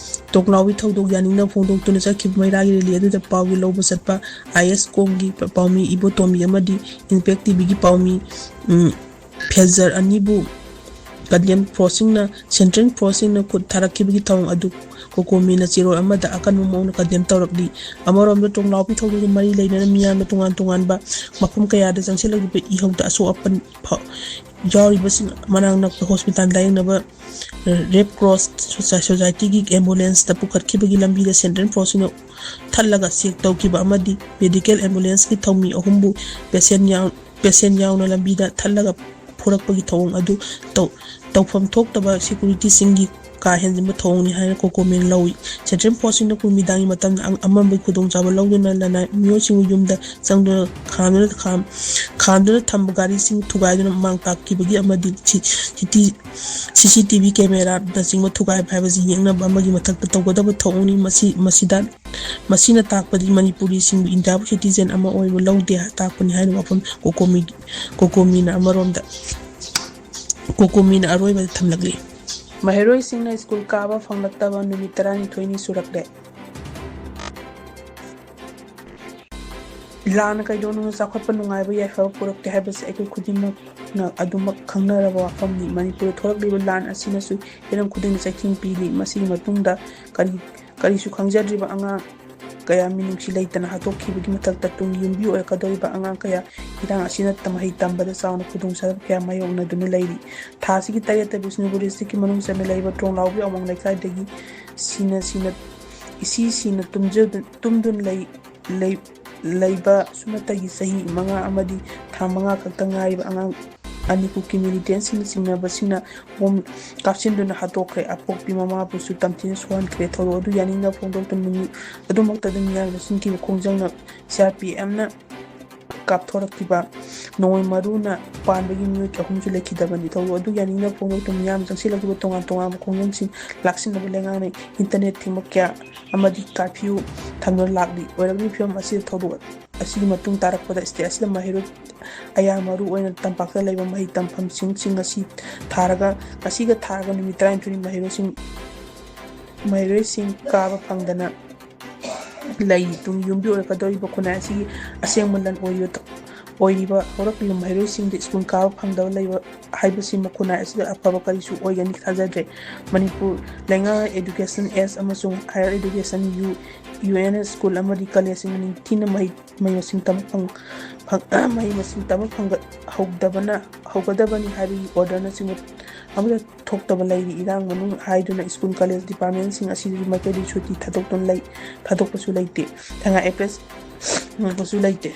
ꯇꯣꯡꯂꯥꯎꯕꯤ ꯊꯧꯗꯣꯛ ꯌꯥꯅꯤꯡꯗꯕ ꯐꯣꯡꯗꯣꯛꯇꯨꯅ ꯆꯠꯈꯤꯕ ꯃꯩꯔꯥꯒꯤ ꯔꯦꯂꯤ ꯑꯗꯨꯗ ꯄꯥꯎꯒꯤ ꯂꯧꯕ ꯆꯠꯄ ꯑꯥꯏ ꯑꯦꯁ ꯀꯣꯝꯒꯤ ꯄꯥꯎꯃꯤ ꯏꯕꯣꯇꯣꯝꯕꯤ ꯑꯃꯗꯤ ꯏꯝꯄꯦꯛ ꯇꯤꯚꯤꯒꯤ ꯄꯥꯎꯃꯤ, ꯎꯝ, ꯐꯦꯖꯔ ꯑꯅꯤꯕꯨ ꯀꯟꯗꯦꯝ ꯐꯣꯔꯁꯁꯤꯡꯅ, ꯁꯦꯟꯇ꯭ꯔꯦꯜ ꯐꯣꯔꯁꯁꯤꯡꯅ ꯈꯨꯠ ꯊꯥꯔꯛꯈꯤꯕꯒꯤ ꯊꯧꯑꯣꯡ ꯑꯗꯨ ꯀꯣꯀꯣꯃꯤꯅ ꯆꯦꯔꯣꯜ ꯑꯃꯗ ꯑꯀꯟꯕ ꯃꯑꯣꯡꯗ ꯀꯟꯗꯦꯝ ꯇꯧꯔꯛꯂꯤ꯫ ꯑꯃꯔꯣꯝꯗ ꯇꯣꯡꯂꯥꯎꯕꯤ ꯊꯧꯗꯣꯛꯇ ꯃꯔꯤ ꯂꯩꯅꯅ ꯃꯤꯌꯥꯝꯅ ꯇꯣꯉꯥꯟ ꯇꯣꯉꯥꯟꯕ ꯃꯐꯝ ꯀꯌꯥꯗ ꯆꯪꯁꯤꯜꯂꯛꯂꯤꯕ ꯏꯍꯧꯗ ꯑꯁꯣꯛ ꯑꯄꯟ ꯐꯥꯎ-, ꯌꯥꯎꯔꯤꯕꯁꯤꯡ ꯃꯅꯥꯛ ꯅꯛꯄ ꯍꯣꯁꯄꯤꯇꯥꯜ ꯂꯥꯌꯦꯡꯅꯕ ꯔꯦꯗ ꯀ꯭ꯔꯣꯁ ꯁꯣꯁꯥꯏ-, ꯁꯣꯁꯥꯏꯇꯤꯒꯤ ꯑꯦꯝꯕꯨꯂꯦꯟꯁꯇ ꯄꯨꯈꯠꯈꯤꯕꯒꯤ ꯂꯝꯕꯤꯗ ꯁꯦꯟꯇ꯭ꯔꯦꯜ ꯐꯣꯔꯁꯁꯤꯡꯅ ꯊꯠꯂꯒ ꯆꯦꯛ ꯇꯧꯈꯤꯕ ꯑꯃꯗꯤ ꯃꯦꯗꯤꯀꯦꯜ ꯑꯦꯝꯕꯨꯂꯦꯟꯁꯀꯤ ꯊꯧꯃꯤ ꯑꯍꯨꯝꯕꯨ ꯄꯦꯁꯦꯟ ꯌꯥꯎ-, ꯄꯦꯁꯦꯟ ꯌꯥꯎꯅ ꯂꯝꯕꯤꯗ ꯊꯠꯂꯒ ꯐꯨꯔꯛꯄꯒꯤ ꯊꯧꯑꯣꯡ ꯑꯗꯨ ꯇꯧ-, ꯇꯧꯐꯝ ꯊꯣꯛꯇꯕ ꯁꯦꯀ꯭ꯌꯨꯔꯤꯇꯤꯁꯤꯡꯒꯤ ꯀꯥ ꯍꯦꯟꯖꯤꯟꯕ ꯊꯧꯑꯣꯡꯅꯤ ꯍꯥꯏꯅ ꯀꯣꯀꯣꯃꯦꯟ ꯂꯧꯏ꯫ ꯁꯦꯟꯇ꯭ꯔꯦꯜ ꯐꯣꯔꯁꯁꯤꯡꯅ ꯅꯨꯃꯤꯗꯥꯡꯒꯤ ꯃꯇꯝꯗ ꯑꯉ-, ꯑꯃꯝꯕꯒꯤ ꯈꯨꯗꯣꯡꯆꯥꯕ ꯂꯧꯗꯨꯅ ꯂꯅꯥꯏ ꯃꯤꯑꯣꯏꯁꯤꯡꯕꯨ ꯌꯨꯝꯗ ꯆꯪꯗꯨꯅ ꯈꯥꯝꯗꯨꯅ ꯈꯥꯝ-, ꯈꯥꯝꯗꯨꯅ ꯊꯝꯕ ꯒꯥꯔꯤꯁꯤꯡ ꯊꯨꯒꯥꯏꯗꯨꯅ ꯃꯥꯡ ꯇꯥꯛꯈꯤꯕꯒꯤ ꯑꯃꯗꯤ ꯁꯤ-, ꯁꯤꯇꯤ-, ꯁꯤ ꯁꯤ ꯇꯤ ꯚꯤ ꯀꯦꯃꯦꯔꯥꯅꯆꯤꯡꯕ ꯊꯨꯒꯥꯏꯕ ꯍꯥꯏꯕꯁꯤ ꯌꯦꯛꯅꯕ ꯑꯃꯒꯤ ꯃꯊꯛꯇ ꯇꯧꯒꯗꯕ ꯊꯧꯑꯣꯡꯅꯤ꯫ ꯃꯁꯤ, ꯃꯁꯤꯗ, ꯃꯁꯤꯅ ꯇꯥꯛꯄꯗꯤ ꯃꯅꯤꯄꯨꯔꯤꯁꯤꯡꯕꯨ ꯏꯟꯗꯤꯌꯥꯕꯨ ꯁꯤꯇꯤꯖꯦꯟ ꯑꯃ ꯑꯣꯏꯕ ꯂꯧꯗꯦ ꯇꯥꯛꯄꯅꯤ ꯍꯥꯏꯅ ꯋꯥꯐꯝ ꯀꯣꯀꯣꯃꯤ-, ꯀꯣꯀꯣꯃꯤꯅ ꯑꯃꯔꯣꯝꯗ, ꯀꯣꯀꯣꯃꯤꯅ ꯑꯔꯣꯏꯕꯗ ꯊꯝꯂꯛꯂꯤ꯫ ꯃꯍꯩꯔꯣꯏꯁꯤꯡꯅ ꯁ꯭ꯀꯨꯜ ꯀꯥꯕ ꯐꯪꯂꯛꯇꯕ ꯅꯨꯃꯤꯠ ꯇꯔꯥꯅꯤꯊꯣꯏꯅꯤ ꯁꯨꯔꯛꯂꯦ꯫ ꯂꯥꯟꯅ ꯀꯩꯗꯧꯅꯨꯡꯗ ꯆꯥꯎꯈꯠꯄ ꯅꯨꯡꯉꯥꯏꯕ ꯌꯥꯏꯐꯕ ꯄꯨꯔꯛꯇꯦ ꯍꯥꯏꯕꯁꯤ ꯑꯩꯈꯣꯏ ꯈꯨꯗꯤꯡꯃꯛꯅ ꯑꯗꯨꯃꯛ ꯈꯪꯅꯔꯕ ꯋꯥꯐꯝꯅꯤ꯫ ꯃꯅꯤꯄꯨꯔꯗ ꯊꯣꯛꯂꯛꯂꯤꯕ ꯂꯥꯟ ꯑꯁꯤꯅꯁꯨ ꯍꯤꯔꯝ ꯈꯨꯗꯤꯡꯗ ꯆꯩꯊꯦꯡ ꯄꯤꯔꯤ꯫ ꯃꯁꯤꯒꯤ ꯃꯇꯨꯡꯗ ꯀꯔꯤ, ꯀꯔꯤꯁꯨ ꯈꯪꯖꯗ꯭ꯔꯤꯕ ꯑꯉꯥꯡ ꯀꯌꯥ ꯃꯤꯅꯨꯡꯁꯤ ꯂꯩꯇꯅ ꯍꯥꯠꯇꯣꯛꯈꯤꯕꯒꯤ ꯃꯊꯛꯇ ꯇꯨꯡꯒꯤ ꯌꯨꯝꯕꯤ ꯑꯣꯏꯔꯛꯀꯗꯧꯔꯤꯕ ꯑꯉꯥꯡ ꯀꯌꯥ ꯏꯔꯥꯡ ꯑꯁꯤꯅ ꯃꯍꯩ ꯇꯝꯕꯗ ꯆꯥꯎꯅ ꯈꯨꯗꯣꯡꯆꯥꯗꯕ ꯀꯌꯥ ꯃꯥꯌꯣꯛꯅꯗꯨꯅ ꯂꯩꯔꯤ꯫ ꯊꯥ ꯑꯁꯤꯒꯤ ꯇꯔꯦꯠꯇ ꯕꯤꯁꯅꯨꯄꯨꯔ ꯗꯤꯁꯇ꯭ꯔꯤꯛꯀꯤ ꯃꯅꯨꯡ ꯆꯟꯅ ꯂꯩꯕ ꯇ꯭ꯔꯣꯡꯂꯥꯎꯕꯤ ꯑꯋꯥꯡ ꯂꯩꯀꯥꯏꯗꯒꯤ ꯁꯤꯅ, ꯁꯤꯅ, ꯏꯁꯤ ꯁꯤꯅ ꯇꯨꯝꯖꯗꯨ-, ꯇꯨꯝꯗꯨꯅ ꯂꯩ, ꯂꯩ, ꯂꯩꯕ ꯁꯨꯞꯅꯇꯒꯤ ꯆꯍꯤ ꯃꯉꯥ ꯑꯃꯗꯤ ꯊꯥ ꯃꯉꯥ ꯈꯛꯇ ꯉꯥꯏꯔꯤꯕ ꯑꯉꯥꯡ ꯑꯅꯤ ꯀꯨꯀꯤ ꯃꯤꯂꯤꯇꯦꯟꯁꯤꯡꯅ ꯆꯤꯡꯅꯕꯁꯤꯡꯅ ꯕꯣꯝ ꯀꯥꯞꯁꯤꯟꯗꯨꯅ ꯍꯥꯠꯇꯣꯛꯈ꯭ꯔꯦ꯫ ꯑꯄꯣꯛꯄꯤ ꯃꯃꯥꯕꯨꯁꯨ ꯇꯝꯊꯤꯅ ꯁꯣꯛꯍꯟꯈ꯭ꯔꯦ꯫ ꯊꯧꯗꯣꯛ ꯑꯗꯨ ꯌꯥꯅꯤꯡꯗꯕ ꯐꯣꯡꯗꯣꯛꯇꯨꯅ ꯅꯨꯃꯤꯠ ꯑꯗꯨꯃꯛꯇꯗ ꯃꯤꯌꯥꯝꯅ ꯆꯤꯟꯈꯤꯕ ꯈꯣꯡꯖꯪꯅ ꯁꯤ ꯑꯥꯔ ꯄꯤ ꯑꯦꯝꯅ ꯀꯥꯞꯊꯣꯔꯛꯈꯤꯕ ꯅꯣꯡꯃꯩ ꯃꯔꯨꯅ ꯄꯥꯟꯕꯒꯤ ꯃꯤꯑꯣꯏ ꯑꯍꯨꯝꯁꯨ ꯂꯩꯈꯤꯗꯕꯅꯤ꯫ ꯊꯧꯗꯣꯛ ꯑꯗꯨ ꯌꯥꯅꯤꯡꯗꯕ ꯐꯣꯡꯗꯣꯛꯇꯨꯅ ꯃꯤꯌꯥꯝꯅ ꯆꯪꯁꯤꯜꯂꯛꯈꯤꯕ ꯇꯣꯉꯥꯟ ꯇꯣꯉꯥꯟꯕ ꯈꯣꯡꯖꯪꯁꯤꯡ ꯂꯥꯛꯁꯤꯟꯅꯕ ꯂꯩꯉꯥꯛꯅ ꯏꯟꯇꯔꯅꯦꯠ ꯊꯤꯡꯕ ꯀꯌꯥ ꯑꯃꯗꯤ ꯀꯥꯔꯐ꯭ꯌꯨ ꯊꯝꯗꯨꯅ ꯂꯥꯛꯂꯤ꯫ ꯑꯣꯏꯔꯛꯂꯤꯕ ꯐꯤꯕꯝ ꯑꯁꯤꯗ ꯊꯧꯗꯣꯛ ꯑꯁꯤꯒꯤ ꯃꯇꯨꯡ ꯇꯥꯔꯛꯄꯗ ꯁ꯭ꯇꯦꯠ ꯑꯁꯤꯗ ꯃꯍꯩꯔꯣꯏ ꯑꯌꯥꯝꯕ ꯃꯔꯨ ꯑꯣꯏꯅ ꯇꯝꯄꯥꯛꯇ ꯂꯩꯕ ꯃꯍꯩ ꯇꯝꯐꯝꯁꯤꯡꯁꯤꯡ ꯑꯁꯤ ꯊꯥꯔꯒ ꯉꯁꯤꯒ ꯊꯥꯔꯒ ꯅꯨꯃꯤꯠ ꯇꯔꯥꯅꯤꯊꯣꯏꯅꯤ ꯃꯍꯩꯔꯣꯏꯁꯤꯡ ꯃꯍꯩꯔꯣꯏꯁꯤꯡ ꯀꯥꯕ ꯐꯪꯗꯅ ꯂꯩ꯫ ꯇꯨꯡꯒꯤ ꯌꯨꯝꯕꯤ ꯑꯣꯏꯔꯛꯀꯗꯧꯔꯤꯕ ꯈꯨꯟꯅꯥꯏ ꯑꯁꯤꯒꯤ ꯑꯁꯦꯡꯕ ꯂꯟ ꯑꯣꯏꯔꯤꯕ ꯑꯣꯏꯔꯤꯕ ꯍꯧꯔꯛꯂꯤꯕ ꯃꯍꯩꯔꯣꯏꯁꯤꯡꯗ ꯁ꯭ꯀꯨꯜ ꯀꯥꯕ ꯐꯪꯗꯕ ꯂꯩꯕ ꯍꯥꯏꯕꯁꯤ ꯈꯨꯟꯅꯥꯏ ꯑꯁꯤꯗ ꯑꯐꯕ ꯀꯔꯤꯁꯨ ꯑꯣꯏꯒꯅꯤ ꯊꯥꯖꯗ꯭ꯔꯦ꯫ ꯃꯅꯤꯄꯨꯔ ꯂꯩꯉꯥꯛꯅ Education Act ꯑꯃꯁꯨꯡ Higher Education U U N school ꯑꯃꯗꯤ ꯀꯂꯦꯖꯁꯤꯡ ꯅꯤꯡꯊꯤꯅ ꯃꯍꯩ ꯃꯍꯩ ꯃꯁꯤꯡ ꯇꯝꯕ ꯐꯪ- ꯐꯪ- ꯃꯍꯩ ꯃꯁꯤꯡ ꯇꯝꯕ ꯐꯪꯒ- ꯍꯧꯗꯕꯅ ꯍꯧꯒꯗꯕꯅꯤ ꯍꯥꯏꯕꯒꯤ ꯑꯣꯔꯗꯔꯅꯆꯤꯡꯕ ꯑꯃꯠꯇ ꯊꯣꯛꯇꯕ ꯂꯩꯔꯤ꯫ ꯏꯔꯥꯡ ꯃꯅꯨꯡ ꯍꯥꯏꯗꯨꯅ ꯁ꯭ꯀꯨꯜ ꯀꯂꯦꯖ ꯗꯤꯄꯥꯔꯠꯃꯦꯟꯁꯤꯡ ꯑꯁꯤꯗꯁꯨ ꯃꯥꯏꯀꯩꯗꯒꯤ ꯁꯨꯇꯤ ꯊꯥꯗꯣꯛꯇꯨꯅ ꯂꯩ ꯊꯥꯗꯣꯛꯄꯁꯨ ꯂꯩꯇꯦ꯫ ꯊꯪꯒꯥ ꯑꯦꯛꯁꯄ꯭ꯔꯦꯁ ꯐꯪꯕꯁꯨ ꯂꯩꯇꯦ꯫